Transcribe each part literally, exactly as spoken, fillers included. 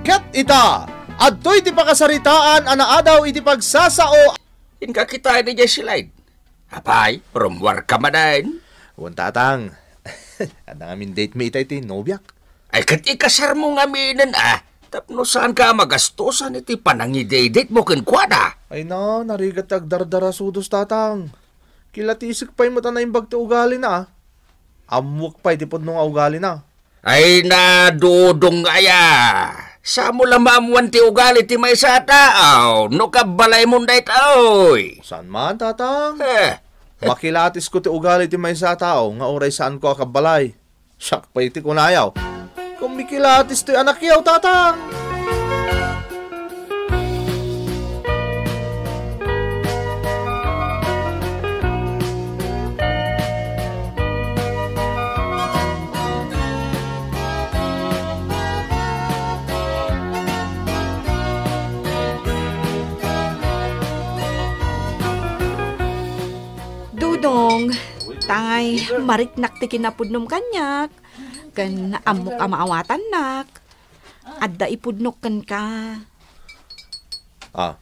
Ket ita, adtoy ti pakasaritaan a naadaw iti pagsasao. Inka kitaen idiay slide. Apay, rummuarka manen? Wen, tatang. Adda ngamin date mi itay ti nobiak. Ay, ket ikasarmo ngaminen, a. Tapno saanka a magastosan iti panangidate-date mo kenkuana. Ay na, narigat ti agdardarasudos, tatang. Kilatisek pay met a naimbag ti ugalina, a. Ammoek pay ti pudno nga ugalina. Ay na, Dodong nga aya. Saanmo la maammuan ti ugali ti maysa a tao no kabbalaymo daytoy. Saan man, tatang? Eh. Makilatisko ti ugali ti maysa a tao nga uray saanko a kabbalay. Siak pay ti kunayo. Kumikilatis toy anakyo, tatang! Dodong, tay mariknak ti kinapudnom kaniak, ken ammok a maawatannak. Adda ipudnok kenka. Ah,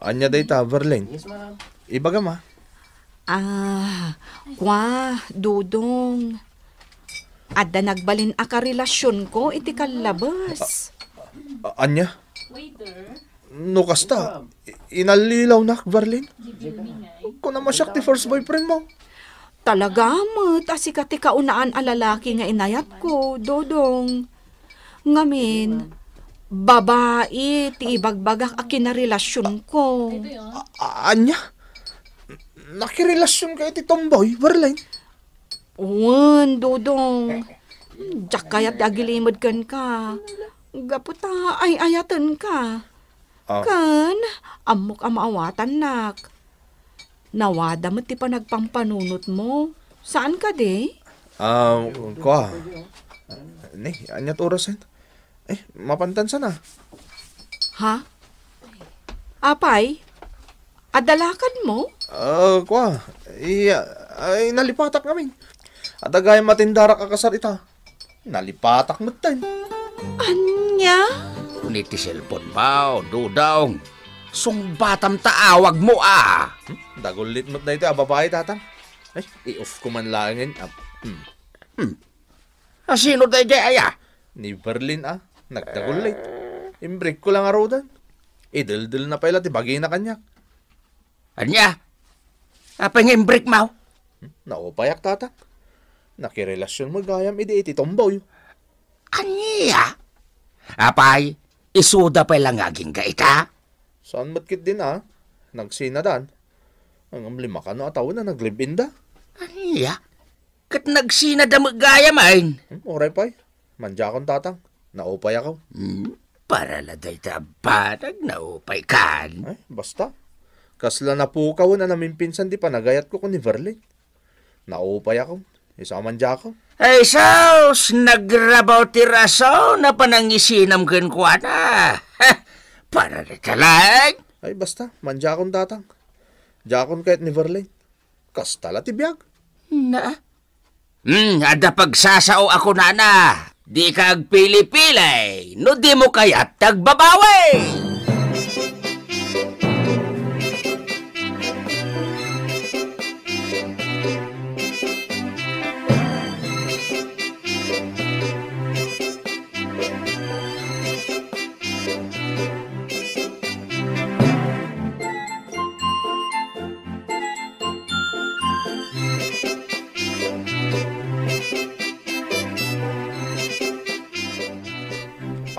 ania dayta, Verlin? Ibagam, a. Ah, kua, Dodong. Adda nagbalin a karelasionko iti kallabes. A-, ania? No kasta, i-, inallilawnak, Verlin. Kunam a siak ti first boyfriend mo. Talaga met a sika ti kaunaan a lalaki nga inayatko, Dodong. Ngamin, babai ti ibagbagak a kinarelasionko. A-, a-, ania? Nakirelasionka iti tomboy, Verlin? Wen, Dodong. Diak kayat ti agilimed kenka. Gapu ta ay-ayatenka. Ah. Ken, ammok a maawatannak. Nawada met ti panagpampanunotmo. Saan kadi? Ah, kua. Ni, ania ti orasen? Eh, mapantan sana. Ha? Apay? Adda lakadmo? Ah, kua. Iya, ay, nalipatak ngamin. Adda gayam a tindarak a kasar ita. Nalipatak metten. Ania? Ni ti cellphone mo, Dodong. Sungbatam ta awagmo, a. Hmm? Dagullit met daytoy a babai, tatang. Ay, i-off ko man laengen. Ah, hmm. Hmm. A, sino daydiay aya? Ni Verlin, a. Nagdagullit. Imbreak ko la ngaruden. Ideldel na pay la ti bagina kaniak. Ania? Apay nga imbreak mo? Hmm, naupayak, tatang. Nakirelasion met gayam idi iti tomboy. Ania? Apay, isuda pay la nga agingga ita? Saan met ketdin, a? Nagsinadan. Ngem lima kano a tawen a nag-live-in da. Ania? Ket nagsinada met gayam, a. Hmm, uray pay. Mandiakon, tatang. Naupay ako. Hmm, para la dayta a banag, naupay kan. Ay, basta. Kasla napukawen a namimpinsan ti panagayatko ken ni Verlin. Naupay ako. Isu a mandiakon. Ay, sus! Nagrabaw ti rason a panangisinam kenkuana. Para dayta laeng. Ay, basta. Mandiakon, tatang. Diakon kayat ni Verlin. Kasta la ti biag. Na? Hmm, adda pagsasao a kunana, dika agpili-pili, no dimo kayat ti agbabawi.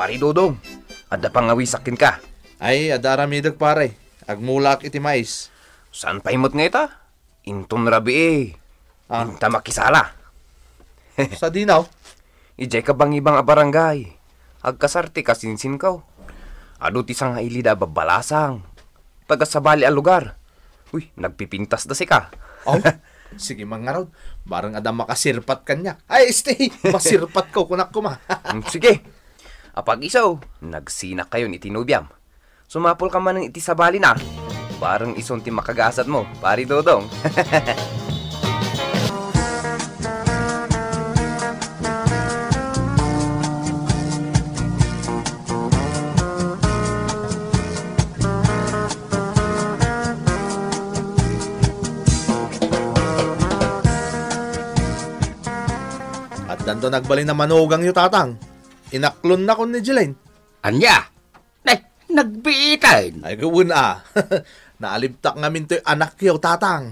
Pare Dodong, adda pangawisak kenka. Ay, adda aramidek, pare. Agmulaak iti mais. Saan pay met nga ita? Inton rabii, ah, inta makisala. Sadino? Idiay kabangibang a barangay, agkasar ti kasinsinko. Adu ti sangaili da a babbalasang. Taga sabali a lugar. Uy, nagpipintas da sika. Aw, sige man ngarud. Barang adda makasirpat kaniak. Ay, este, masirpat ko, kunak kuma. Mm, sige. Apag-iso, nagsinakayon iti nobiam. Sumapulka manen iti sabalina. Barang isun ti makagasatmo, Pari Dodong. Adda nagbalin a manugangyo, Tatang. Inaklonnakon ni Jelen. Ania? Nay, nagbiiten. Ay, gawen a. Naalibtak ngamin toy anakyo, Tatang.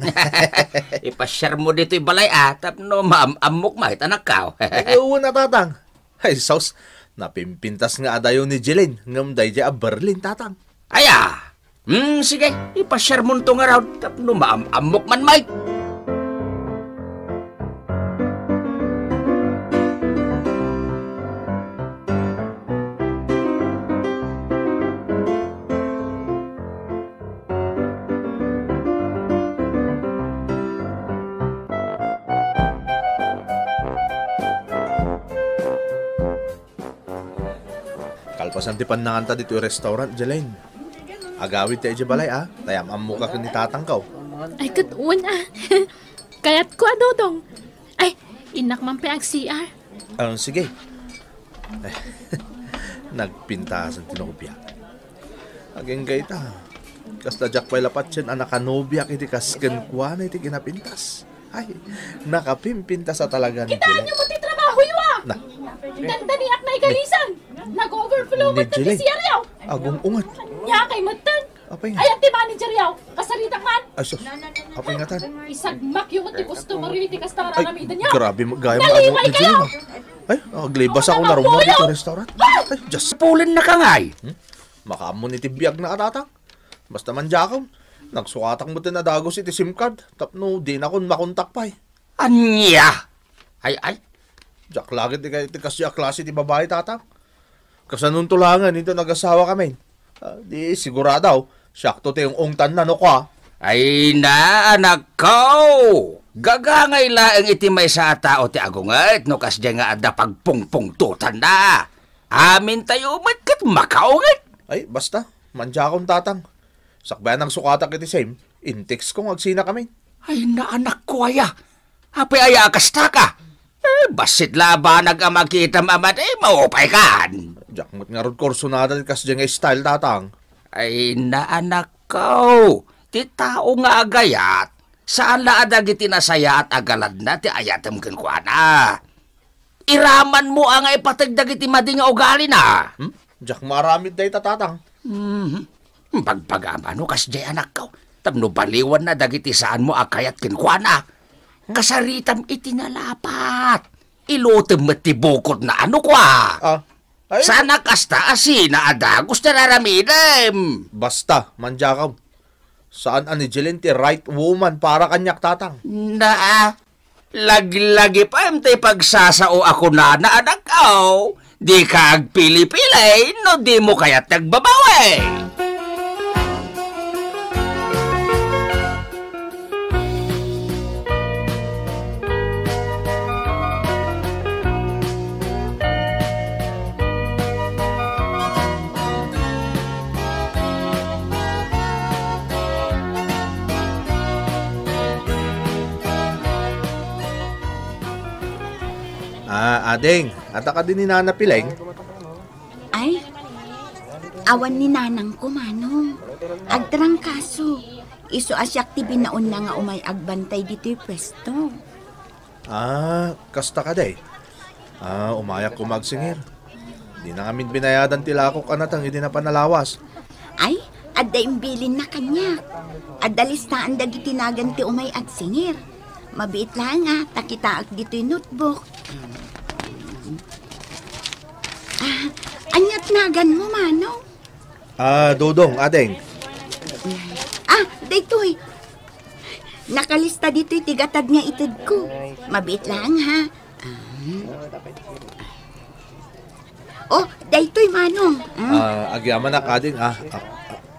Ipasiarmo ditoy balay a, tapno maam-ammok met, anakko. Ay, gawen a, Tatang. Ay, sus, napimpintas nga adayo ni Jelen, ngem daydiay a Berlin, Tatang. Aya! Hmm, sige, ipasiarmonto ngarud, tapno maam-ammok man met. Kalpasan ti pannanganta ditoy restaurant, Jelen. Agawidta idiay balay, a. Tay am-ammoka ken ni tatangko. Ay, ket wen, a. Kayatko a, Dodong. Ay, innak man pay ag-C R. Ah, sige. Ay, nagpintasan ti nobia. Agingga ita. Kasta diak pay la patien a nakanobiak iti kas kenkuana iti kinapintas. Ay, nakapimpintas a talaga ni Jelen. Kitaenyo met ti trabahoyo, a! Na. Dandaniak naigalisan. Nag-overflow met ti C R yo. Agung-unget. Ania kay metten. Apay nga? Ayan ti manager yo. Kasaritak man. Ay, sus. Apay nga tan? Isagmakyo met ti customer yo iti kasta nga aramidenyo. Grabe, gayam nga ni Jelen, a. Ay, aglibas ako narumog iti restaurant. Ay, Diyos. Pulennaka ngay. Hmm? Makaammo iti biag na, a, tatang. Basta man diakon, nagsukatak met a dagus iti SIM card tapno dinakon makontak pay. Ania? Ay, ay. Diak laeng ket iti kasdiay a klase ti babai, tatang. Kasanonto laengen inton agasawakamin? A, di sigurado, siakto ti ung-ungtanna no kua. Ay na, anakko! Gagangay laeng iti maysa a tao ti agunget no kasdiay nga adda pagpungpungtotanna. Amintayo met ket makaunget. Ay, basta. Mandiakon, tatang. Sakbay a nagsukatak iti SIM, in-text ko nga agsinakamin. Ay, naanakko aya. Apay aya a kastaka? Eh, bassit la a banag a makitam a madi, maupaykan. Diak met ngarud kursunada ti kasdiay nga style, tatang. Ay, naanakko. Ti tao nga agayat, saan la a dagiti nasayaat a galadna ti ayatem kenkuana. Iramanmo a nga ipateg dagiti madi nga ugalina. Hmm? Diak maaramid dayta, tatang. Mhm. Bagbaga a mano kasdiay, anakko, tapno baliwanna dagiti saanmo a kayat kenkuana. Kasaritam iti nalapat. Ilutem met ti bukodna, ano kua? A, ay. Saan a kasta a sina a dagus ti ar-aramidem. Basta, mandiakon. Saan a ni Jelen ti right woman para kaniak, tatang. Na, Laglagipem ti pagsasao a kunana, anakko, dika agpili-pili no dimo kayat nga agbabawi. Ah, ading, adda kadi ni Nana Pileng? Ay, awan ni nanangko, manong. Agtrangkaso. Isu a siak ti binaonna nga umay agbantay ditoy puesto. Ah, kasta kadi? Ah, umayak koma agsingir. Dina ngamin binayadan ti lakok a nateng idi napan a lawas. Ay, adda imbilinna kaniak. Adda listaan dagiti nagan ti umay agsingir. Mabiit laeng a, ta kitaek ditoy notebook. Ah, aniat naganmo, manong? Ah, Dodong, ading. Ah, daytoy. Nakalista ditoy ti gatad nga itedko. Mabiit laeng, ha? Ah. Oh, daytoy, manong. Ah. Ah, agyamanak, ading, ah. Ah,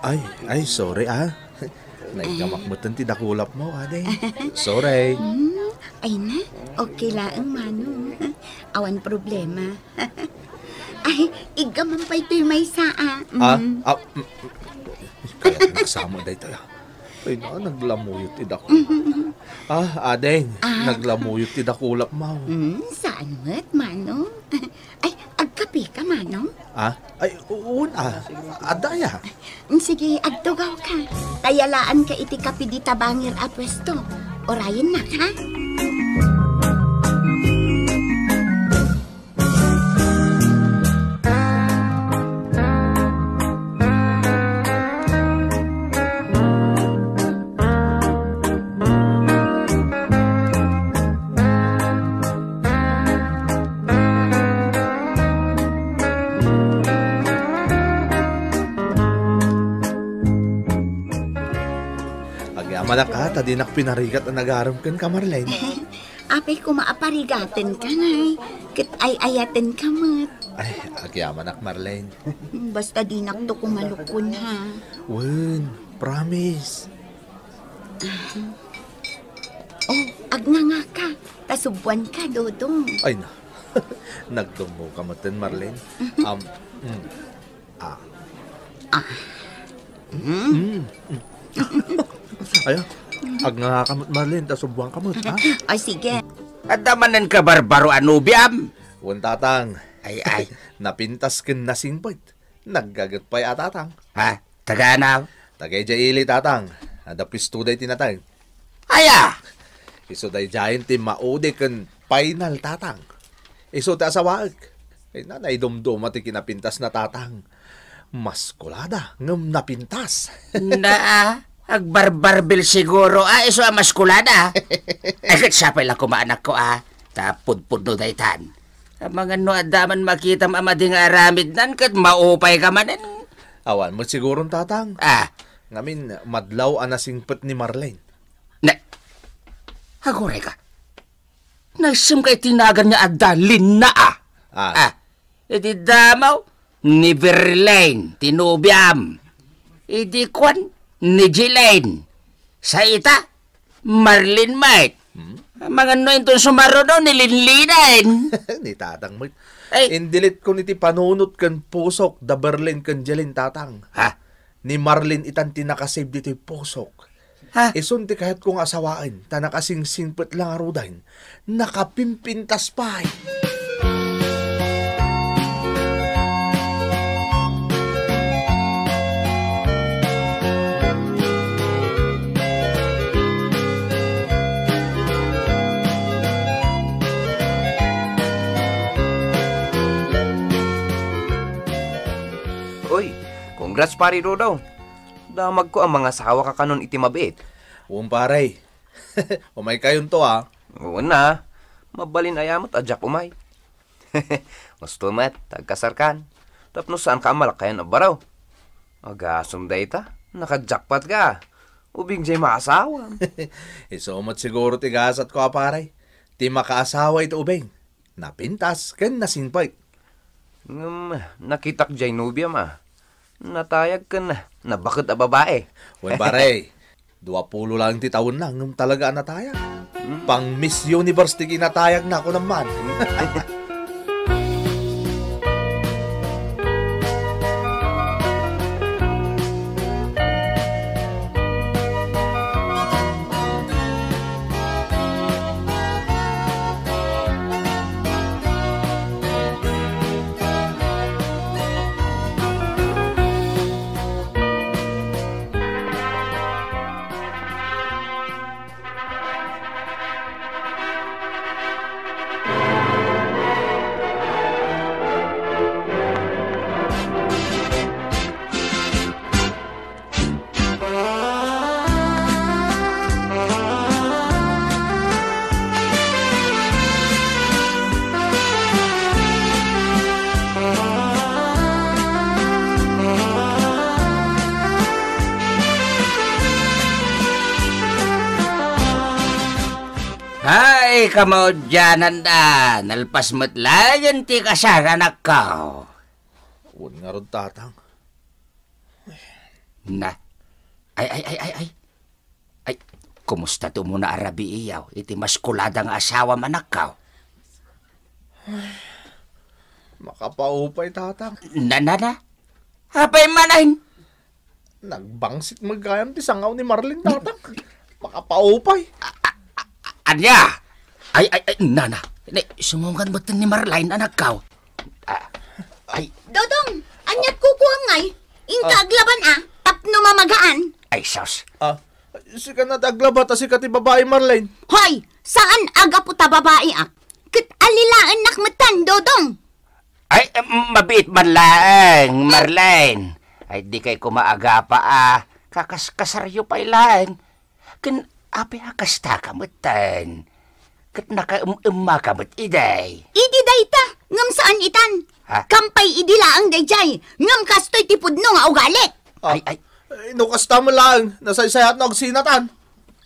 ah, ay, ay, sorry, ah. Naigamak metten ti dakulapmo, ading. Sorry. Hmm, ay na, okay laeng, manong. Awan problema. Ay, igga man pay toy maysa, ah. Ah, mm. Ah, mm, mm. Kayat nga agsama daytoy, ah. Ay, na, naglamuyot ti dakulap. Ah, ading, ah, naglamuyot ti dakulapmo. Mm, saan met, manong? Ay, agkapeka, manong? Ah? Ay, uun, ah. Adda aya. Mm, sige, agtugawka. Ta yalaanka iti kape dita bangir a puesto. Urayennak, ha? Manaka, ta dinak pinarigat a nagarem kenka, Marlene. Apay koma a parigatenka ngay, ket ay-ayatenka met. Ay, agyamanak, Marlene. Basta dinakto kumalukon, ha? Wen, promise. Oh, agngangaka. Ta subbuanka, Dodong. Ay na. Nagdummoka metten, Marlene. Um, mm. Ah. Ah. Mm. Ay, ah. Agngangaka met, Marlene, ta subbuanka met, ha? Ay, sige. Adda manen kabarbaro a nobiam? Wen, Tatang. Ay, ay. Napintas ken nasingpet. Naggaget pay a, Tatang. Ha? Taganaw? Tagay diay ili, Tatang. Adda pwesto daytoy natay. Aya! Isu daydiayen ti maudi ken final, Tatang. Isu ti asawaek. Ay, na, naidumduma ti kinapintasna, Tatang. Maskulada, ngem napintas. Na, agbarbarbil siguro, a, isu a maskulada. Ay, ket siya pay la koma, anakko, a. Ta pudpudno daytan. Amangan no adda man makitam a madi nga aramidnan ket maupayka manen. Awan met siguron, Tatang. Ah. Ngamin, madlaw a nasingpet ni Marlene. Ne, aguray ka. Naisem ka iti nagan nga adda Linna, ah. Ah. Ah. Iti damaw, ni Verlaine, ti nobiam. Idi kuan, ni Jelaine. Sa ita, Marlene met. Hmm? Amangan no inton sumaruno ni Linlinen. Ni Tatang met. Ay. Indilitko iti panunot ken pusok da Verlaine ken Jelaine, Tatang. Ha? Ni Marlene itan ti nakasave ditoy pusok. Ha? Isun ti kayatko nga asawaen, ta nakasingsingpet la ngaruden. Nakapimpintas pay. Uy, congrats, Pare Dodo. Damagko a mangasawaka kanon iti mabiit. Wen, pare. Umaykayonto, a. Wen a. Mabalin aya met a diak umay. Husto met, ta agkasarkan. Tapno saanka a malakayan a baro. Agasem dayta, naka-jackpot ka. Ubing diay maasawam. Isu met siguro ti gasatko a, pare. Ti makaasawa iti ubing. Napintas ken nasingpet. Ngem, nakitak diay nobiam a. Natayag ken nabaket a babai. Wen, pare, duapulo laeng ti tawenna, ngem talaga a natayag. Hmm. Pang Miss Universe ti kinatayagna, kunam man. Hay, kamaudiananda, nalpas met laeng ti kasar, anakko. Wen ngarud, Tatang. Na. Ay, ay, ay, ay, ay. Ay, kumusta to muna a rabii, yaw, iti maskulada nga asawam, anakko? Makapaupay, Tatang. Na, na, na. Apay manen? Nagbangsit met gayam ti sangaw ni Marlene, Tatang. Makapaupay. Ania? Ay, ay, ay, nana. Ne, sumungan met ni Marlene, anakko. Ah, ay. Dodong, aniat kukuam ngay? Inka Ah. aglaban, a, tapno mamagaan. Ay, sus. Ah, sika na ti aglaba ta sika ti babai, Marlene. Hoy, saan a gapu ta babai, a. Ket alilaennak metten, Dodong. Ay, em, mabiit man laeng, Marlene. Ay, dikay koma agapa a kakaskasaryo pay laeng. Ken apay a kastaka metten? Ket nakaem-emmaka met idi. Idi dayta, ngem saan itan. Ha? Kampay idi laeng daydiay, ngem kastoy ti pudno nga ugalik. Ah, Ay, ay. Eh, no kasta met laeng, nasaysayat no agsinatan.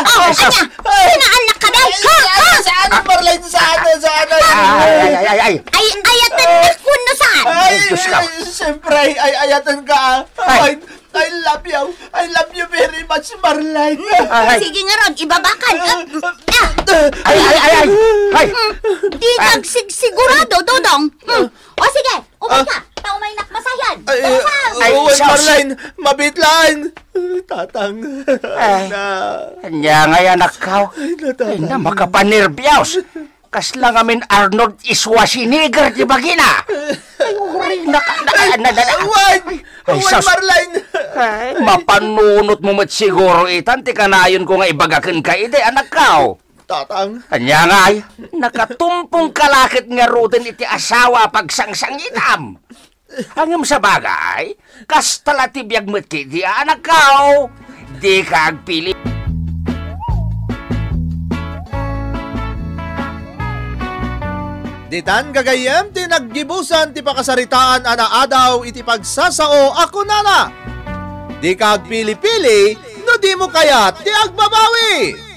Oh, ania? Ay, saan ka, day? Ha? Ha? Saan, Marlene? Saan? Saan? Ay, ay, ay, ay, ay. Ay, ayaten na kun no saan. Ay, Diyos ka. Ay, siyempre, ay, ay, ayaten ka. Ay. Ay, I love you. I love you very much, Marlene. Ay. Sige nga ron, ibabakan. Ah, ah. Ay, ay, ay, ay. Ay. Di kag sig-, sigurado, Dodong. Hmm. O sige, umay ka. Ta umaynak masayan. Ay, Dodong. Ay, uwan, sus. Marlene, mabitlan. Tatang. Ay. Na. Ania ngay, anakko? Ay, na, tatang. Ay, na, makapanerbios. Kasla ngamin Arnold Schwarzenegger ti bagina. Ay, uray, naka-, naka-, na-, na-, na-, Uwan! Ay, Uwan, sus. Marlene! Ay, mapanunotmo met siguro itan ti kanayonko nga ibaga kenka idi, anakko. Tatang. Ania ngay, nakatumpongka la ket ngaruden iti asawa a pagsangsangitam. Ngem sabagay, kasta la ti biag met ketdi, anakko. Dika agpili. Ditan gagayyem ti naggibusan ti pakasaritaan a naadaw iti pagsasao a kunana, "Dika agpili-pili no dimo kayat ti agbabawi."